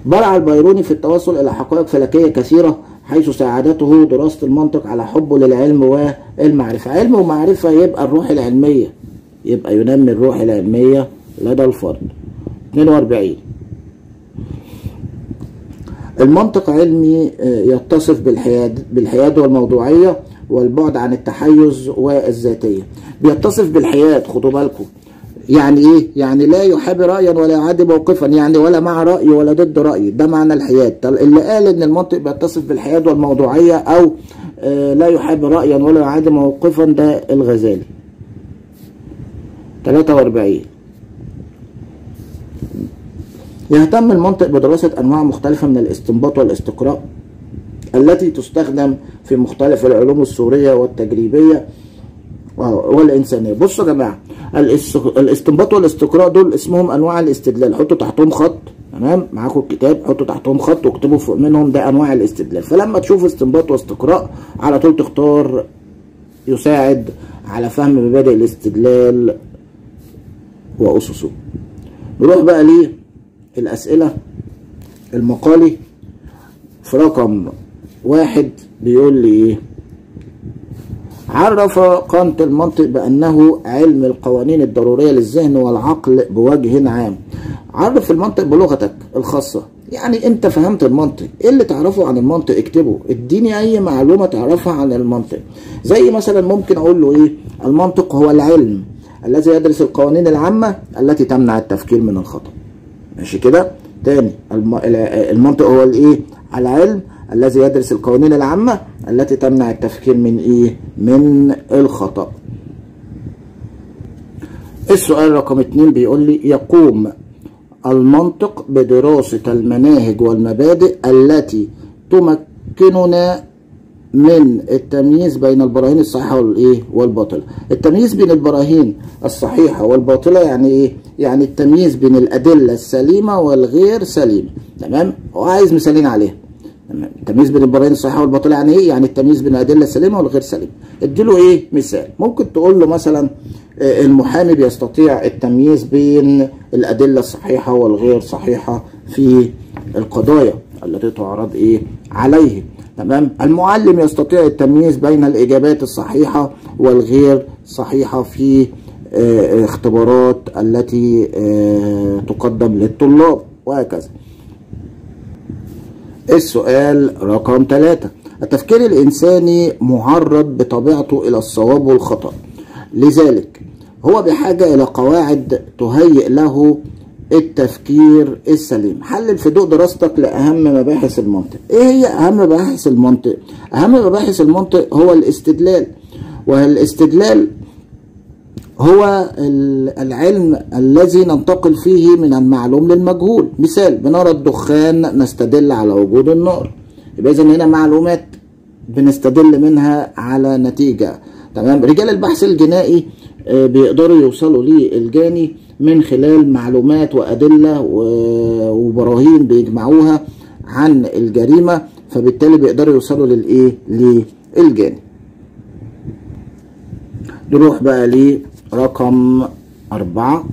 Speaker 1: برع البيروني في التوصل إلى حقائق فلكية كثيرة حيث ساعدته دراسة المنطق على حبه للعلم والمعرفة. علم ومعرفة يبقى الروح العلمية، يبقى ينمي الروح العلمية لدى الفرد. 42. المنطق علمي يتصف بالحياد والموضوعية والبعد عن التحيز والذاتية. بيتصف بالحياد، خدوا بالكم. يعني ايه؟ يعني لا يحابي رأيا ولا يعادي موقفا، يعني ولا مع رأي ولا ضد رأي، ده معنى الحياد. اللي قال ان المنطق بيتصف بالحياد والموضوعية او لا يحابي رأيا ولا يعادي موقفا ده الغزالي. 43. يهتم المنطق بدراسة أنواع مختلفة من الاستنباط والاستقراء التي تستخدم في مختلف العلوم الصورية والتجريبية والإنسانية. بصوا يا جماعة، الاستنباط والاستقراء دول اسمهم أنواع الاستدلال، حطوا تحتهم خط، تمام؟ معاكم الكتاب، حطوا تحتهم خط واكتبوا فوق منهم ده أنواع الاستدلال. فلما تشوف استنباط واستقراء على طول تختار يساعد على فهم مبادئ الاستدلال وأسسه. نروح بقى ليه الأسئلة المقالي. في رقم 1 بيقول لي إيه؟ عرف كانت المنطق بأنه علم القوانين الضرورية للذهن والعقل بوجه عام. عرف المنطق بلغتك الخاصة، يعني أنت فهمت المنطق، إيه اللي تعرفه عن المنطق اكتبه، اديني أي معلومة تعرفها عن المنطق. زي مثلا ممكن أقول له إيه؟ المنطق هو العلم الذي يدرس القوانين العامة التي تمنع التفكير من الخطأ. ماشي كده؟ تاني، المنطق هو الايه؟ العلم الذي يدرس القوانين العامة التي تمنع التفكير من ايه؟ من الخطأ. السؤال رقم 2 بيقول لي يقوم المنطق بدراسة المناهج والمبادئ التي تمكننا من التمييز بين البراهين الصحيحة والايه؟ والباطلة. التمييز بين البراهين الصحيحة والباطلة يعني ايه؟ يعني التمييز بين الأدلة السليمة والغير سليمة، تمام؟ وعايز مثالين عليها. تمام؟ التمييز بين البراهين الصحيحة والباطلة يعني ايه؟ يعني التمييز بين الأدلة السليمة والغير سليمة. اديله ايه؟ مثال. ممكن تقول له مثلا المحامي بيستطيع التمييز بين الأدلة الصحيحة والغير صحيحة في القضايا التي تعرض ايه؟ عليه. تمام؟ المعلم يستطيع التمييز بين الإجابات الصحيحة والغير صحيحة في اختبارات التي تقدم للطلاب وهكذا. السؤال رقم 3، التفكير الإنساني معرض بطبيعته إلى الصواب والخطأ، لذلك هو بحاجة إلى قواعد تهيئ له التفكير السليم. حلل في ضوء دراستك لأهم مباحث المنطق. إيه هي أهم مباحث المنطق؟ أهم مباحث المنطق هو الاستدلال، والاستدلال هو العلم الذي ننتقل فيه من المعلوم للمجهول. مثال، بنرى الدخان نستدل على وجود النار، يبقى إذن هنا معلومات بنستدل منها على نتيجة. تمام؟ رجال البحث الجنائي بيقدروا يوصلوا للجاني من خلال معلومات وأدلة وبراهين بيجمعوها عن الجريمة، فبالتالي بيقدروا يوصلوا للإيه؟ للجاني. نروح بقى لرقم 4.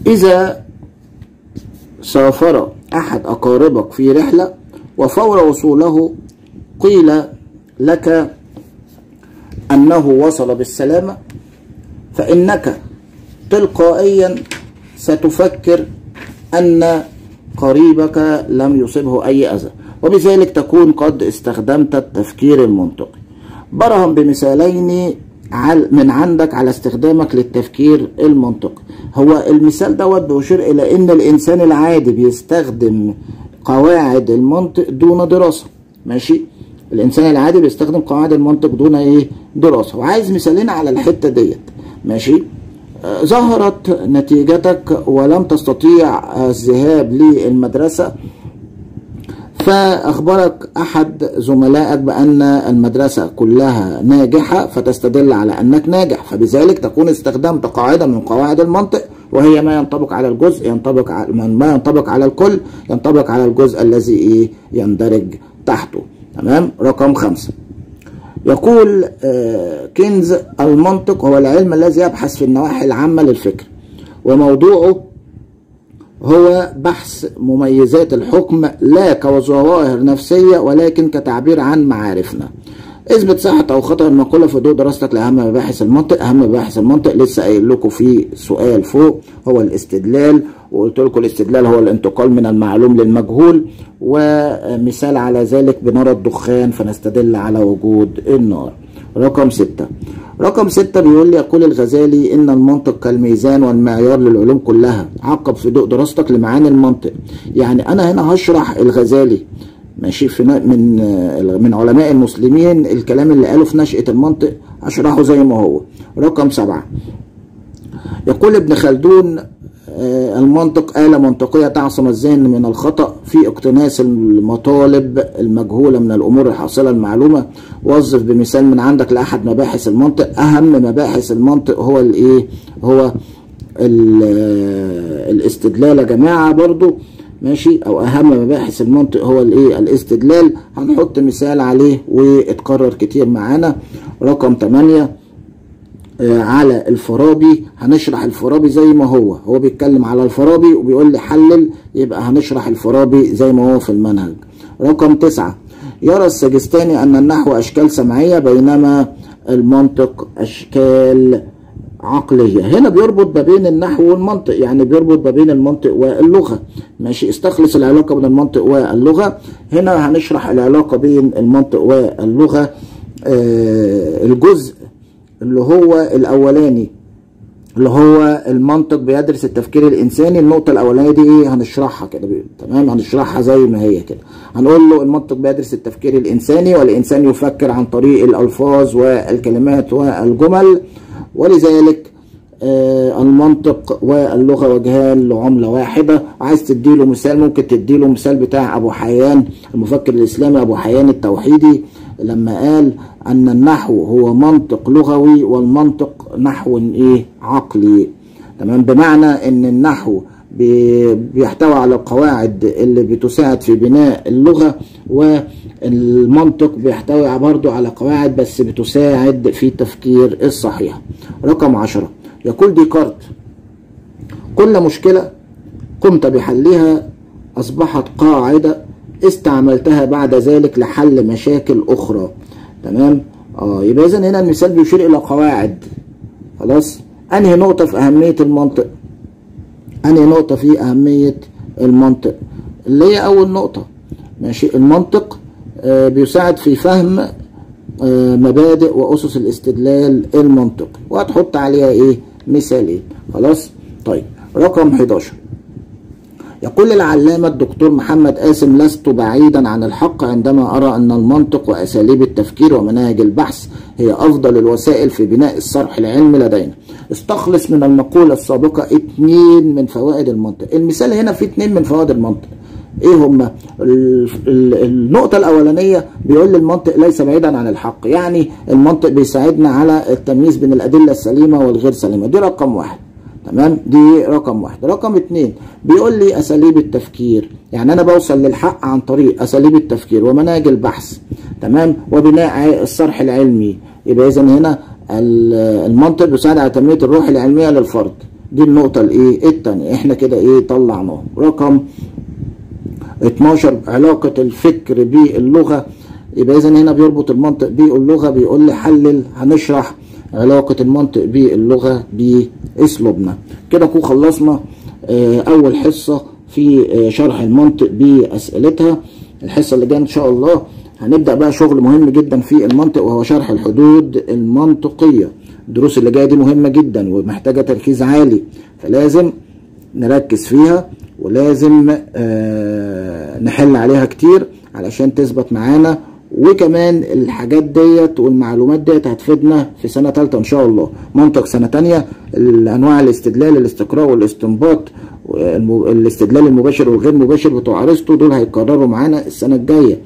Speaker 1: إذا سافر أحد أقاربك في رحلة، وفور وصوله قيل لك أنه وصل بالسلامة، فإنك تلقائيا ستفكر أن قريبك لم يصبه أي أذى، وبذلك تكون قد استخدمت التفكير المنطقي. برهن بمثالين من عندك على استخدامك للتفكير المنطقي. هو المثال دوت بيشير إلى أن الإنسان العادي بيستخدم قواعد المنطق دون دراسة. ماشي، الإنسان العادي بيستخدم قواعد المنطق دون إيه؟ دراسة. وعايز مثالين على الحتة ديت. ماشي، ظهرت نتيجتك ولم تستطيع الذهاب للمدرسة، فأخبرك أحد زملائك بأن المدرسة كلها ناجحة، فتستدل على أنك ناجح، فبذلك تكون استخدمت قاعدة من قواعد المنطق، وهي ما ينطبق على الجزء ينطبق على ما ينطبق على الكل ينطبق على الجزء الذي إيه يندرج تحته. تمام. رقم 5 يقول كنز: المنطق هو العلم الذي يبحث في النواحي العامة للفكر، وموضوعه هو بحث مميزات الحكم لا كظواهر نفسية ولكن كتعبير عن معارفنا. اثبت صحة أو خطأ المقولة في ضوء دراستك لأهم مباحث المنطق. أهم مباحث المنطق لسه قايل لكم في سؤال فوق هو الاستدلال، وقلت لكم الاستدلال هو الانتقال من المعلوم للمجهول، ومثال على ذلك بنرى الدخان فنستدل على وجود النار. رقم 6، رقم 6 بيقول لي: يقول الغزالي إن المنطق كالميزان والمعيار للعلوم كلها. عقب في ضوء دراستك لمعاني المنطق. يعني أنا هنا هشرح الغزالي، ماشي، في من علماء المسلمين الكلام اللي قاله في نشأة المنطق هشرحه زي ما هو. رقم 7 يقول ابن خلدون: المنطق آلة منطقية تعصم الذهن من الخطأ في اقتناص المطالب المجهولة من الأمور الحاصلة المعلومة. وظف بمثال من عندك لأحد مباحث المنطق. أهم مباحث المنطق هو الإيه؟ هو الاستدلال يا جماعة برضو، ماشي، أو أهم مباحث المنطق هو الإيه؟ الاستدلال. هنحط مثال عليه واتكرر كتير معانا. رقم 8 على الفارابي، هنشرح الفارابي زي ما هو، هو بيتكلم على الفارابي وبيقول لي حلل، يبقى هنشرح الفارابي زي ما هو في المنهج. رقم 9 يرى السجستاني أن النحو أشكال سمعية بينما المنطق أشكال عقلية. هنا بيربط ما بين النحو والمنطق، يعني بيربط ما بين المنطق واللغة. ماشي، استخلص العلاقة بين المنطق واللغة. هنا هنشرح العلاقة بين المنطق واللغة. الجزء اللي هو الأولاني اللي هو المنطق بيدرس التفكير الإنساني، النقطة الأولانية دي إيه؟ هنشرحها كده، تمام، هنشرحها زي ما هي كده. هنقول له المنطق بيدرس التفكير الإنساني، والإنسان يفكر عن طريق الألفاظ والكلمات والجمل، ولذلك المنطق واللغة وجهان لعملة واحدة. عايز تديله مثال، ممكن تديله مثال بتاع أبو حيان المفكر الإسلامي أبو حيان التوحيدي لما قال أن النحو هو منطق لغوي والمنطق نحو إيه؟ عقلي. تمام، بمعنى أن النحو بيحتوي على القواعد اللي بتساعد في بناء اللغة، والمنطق بيحتوي برضو على قواعد بس بتساعد في التفكير الصحيح. رقم 10 يقول ديكارت: كل مشكلة قمت بحلها أصبحت قاعدة استعملتها بعد ذلك لحل مشاكل أخرى. تمام، يبقى إذن هنا المثال بيشير إلى قواعد. خلاص، أنهي نقطة في أهمية المنطق؟ أنهي نقطة في أهمية المنطق؟ اللي هي أول نقطة. ماشي، المنطق بيساعد في فهم مبادئ وأسس الاستدلال المنطقي، وهتحط عليها إيه؟ مثالين. خلاص، طيب رقم 11 يقول العلامة الدكتور محمد قاسم: لست بعيدا عن الحق عندما أرى أن المنطق وأساليب التفكير ومناهج البحث هي أفضل الوسائل في بناء الصرح العلمي لدينا. استخلص من المقولة السابقة 2 من فوائد المنطق. المثال هنا في 2 من فوائد المنطق. ايه هما؟ النقطة الأولانية بيقول لي المنطق ليس بعيدا عن الحق، يعني المنطق بيساعدنا على التمييز بين الأدلة السليمة والغير سليمة، دي رقم 1. تمام، دي رقم 1. رقم 2 بيقول لي أساليب التفكير، يعني أنا بوصل للحق عن طريق أساليب التفكير ومناهج البحث، تمام، وبناء الصرح العلمي. يبقى إذا هنا المنطق بيساعد على تنمية الروح العلمية للفرد، دي النقطة الايه التانية، احنا كده ايه طلعناه. رقم 12 علاقة الفكر باللغة. يبقى اذا هنا بيربط المنطق باللغة، بيقول لي حلل، هنشرح علاقة المنطق باللغة باسلوبنا. كده نكون خلصنا اول حصة في شرح المنطق باسئلتها. الحصة اللي جاية ان شاء الله هنبدأ بقى شغل مهم جدا في المنطق، وهو شرح الحدود المنطقية. الدروس اللي جاية دي مهمة جدا ومحتاجة تركيز عالي، فلازم نركز فيها ولازم نحل عليها كتير علشان تثبت معانا، وكمان الحاجات ديت والمعلومات ديت هتفيدنا في سنة تالتة ان شاء الله. منطق سنة تانية، الانواع الاستدلال، الاستقراء والاستنباط، الاستدلال المباشر والغير مباشر بتوع ارسطو، دول هيتكرروا معانا السنة الجاية.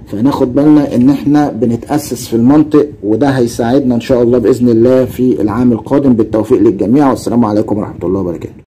Speaker 1: فهناخد بالنا ان احنا بنتأسس في المنطق، وده هيساعدنا ان شاء الله بإذن الله في العام القادم. بالتوفيق للجميع، والسلام عليكم ورحمة الله وبركاته.